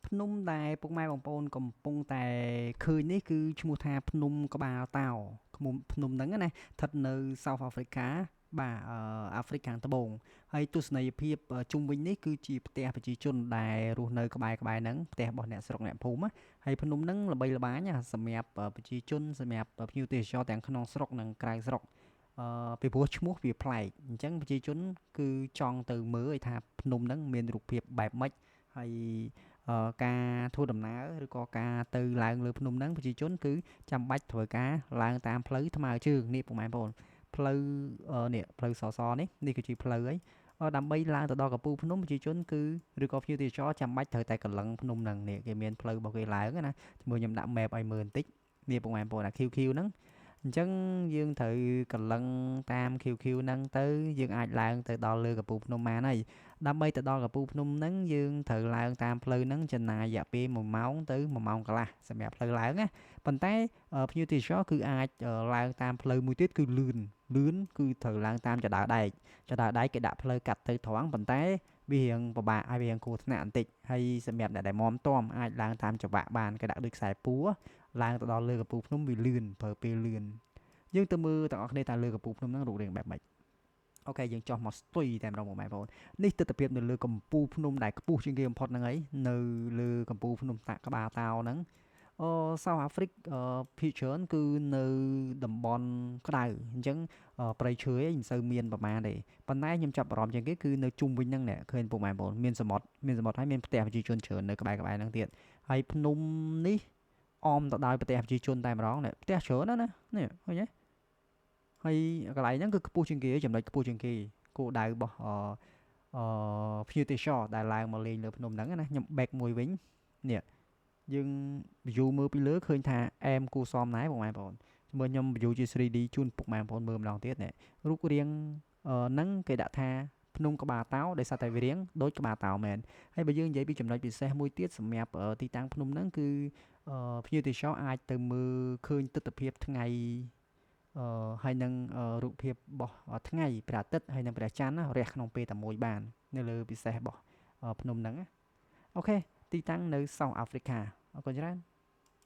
ភ្នំដែលពុកម៉ែបងប្អូនកំពុងតែឃើញនេះគឺឈ្មោះថាភ្នំក្បាលតោភ្នំហ្នឹងណាស្ថិតនៅ South Africa បាទអាហ្វ្រិកខាងត្បូងហើយទស្សនីយភាពជុំវិញនេះគឺជាផ្ទះប្រជាជនដែលរស់នៅក្បែរៗហ្នឹងផ្ទះរបស់អ្នកស្រុកអ្នកភូមិហើយភ្នំហ្នឹងល្បីល្បាញសម្រាប់ប្រជាជនសម្រាប់ភ្ញៀវទេសចរទាំងក្នុងស្រុកនិងក្រៅស្រុកពីព្រោះឈ្មោះវាប្លែកអញ្ចឹងប្រជាជនគឺចង់ទៅមើលឲ្យថាភ្នំហ្នឹងមានរូបភាពបែបម៉េចហើយការធ្វើដំណើរឬក៏ការទៅឡើងលើភ្នំហ្នឹងប្រជាជនគឺចាំបាច់ត្រូវការឡើងតាមផ្លូវថ្មើរជើងនេះពុកម៉ែបងប្អូនផ្លូវនេះផ្លូវសសនេះនេះគឺជាផ្លូវហើយដើម្បីឡើងទៅដល់កំពូលភ្នំប្រជាជនគឺឬក៏ភ្ញៀវទេសចរចាំបាច់ត្រូវតែកលឹងភ្នំហ្នឹងនេះគេមានផ្លូវរបស់គេឡើងណាជាមួយខ្ញុំដាក់ map ឲ្យមើលបន្តិចនេះពុកម៉ែបងប្អូនអា QQ ហ្នឹងអញ្ចឹងយើងត្រូវកលឹងតាម QQ ហ្នឹងទៅយើងអាចឡើងទៅដល់លើកំពូលភ្នំបានហើយដើម្បីទៅដល់កំពូលភ្នំហ្នឹងយើងត្រូវឡើងតាមផ្លូវហ្នឹងចំណាយរយៈពេល1ម៉ោងទៅ1ម៉ោងកន្លះសម្រាប់ផ្លូវឡើងណាប៉ុន្តែភ្ញៀវទេសចរគឺអាចឡើងតាមផ្លូវមួយទៀតគឺលឿនលឿនគឺត្រូវឡើងតាមចដើដែកចដើដែកគេដាក់ផ្លូវកាត់ទៅត្រង់ប៉ុន្តែវារៀងពិបាកហើយវារៀងគ្រោះថ្នាក់បន្តិចហើយសម្រាប់អ្នកដែលមាំទាំអាចឡើងតាមចង្វាក់បានគេដាក់ដូចខ្សែពួរឡើងទៅដល់លើកំពូលភ្នំវាលឿនប្រើពេលលឿនយើងទៅមើលទាំងអស់គ្នាថាលើកំពូលភ្នំហ្នឹងរូបរាងបែបម៉េច OK យើងចុះមកស្ទុយតែម្ដងបងប្អូននេះទស្សនវិជ្ជានៅលើកំពូលភ្នំដែលខ្ពស់ជាងគេបំផុតហ្នឹងហើយនៅលើកំពូលភ្នំតាក់ក្បាលតោហ្នឹងអឺ South Africa ភាគច្រើនគឺនៅតំបន់ក្តៅអញ្ចឹងព្រៃឈើឯងមិនសូវមានប្រមាណទេប៉ុន្តែខ្ញុំចាប់អារម្មណ៍ជាងគេគឺនៅជុំវិញហ្នឹងនេះឃើញពុកម៉ែបងប្អូនមានសមុទ្រមានសមុទ្រហើយមានផ្ទះប្រជាជនច្រើននៅក្បែរៗហ្នឹងទៀតហើយភ្នំនេះអមទៅដោយប្រទេសប្រជាជនតែម្ដងនេះផ្ទះច្រើនណាស់ណានេះឃើញទេហើយកន្លែងហ្នឹងគឺខ្ពស់ជាងគេចំណុចខ្ពស់ជាងគេគោលដៅរបស់អឺភ្ញៀវទេសចរដែលឡើងមកលេងលើភ្នំហ្នឹងណាខ្ញុំ back មួយវិញនេះយើង view មើលពីលើឃើញថាអែមគួរសមណែបងប្អូនមើលខ្ញុំ view ជា 3D ជូនពុកម៉ែបងប្អូនមើលម្ដងទៀតនេះរូបរាងហ្នឹងគេដាក់ថាភ្នំក្បាលតោដោយសារតែវារាងដូចក្បាលតោមែនហើយបើយើងនិយាយពីចំណុចពិសេសមួយទៀតសម្រាប់ទីតាំងភ្នំហ្នឹងគឺភ្ញៀវទេសចរអាចទៅមើលឃើញទស្សនវិជ្ជាថ្ងៃហើយនឹងរូបភាពរបស់ថ្ងៃព្រះអាទិត្យហើយនិងព្រះច័ន្ទរះក្នុងពេលតែមួយបាននៅលើពិសេសរបស់ភ្នំហ្នឹងណា OK ទីតាំងនៅ South Africa អរគុណច្រើន។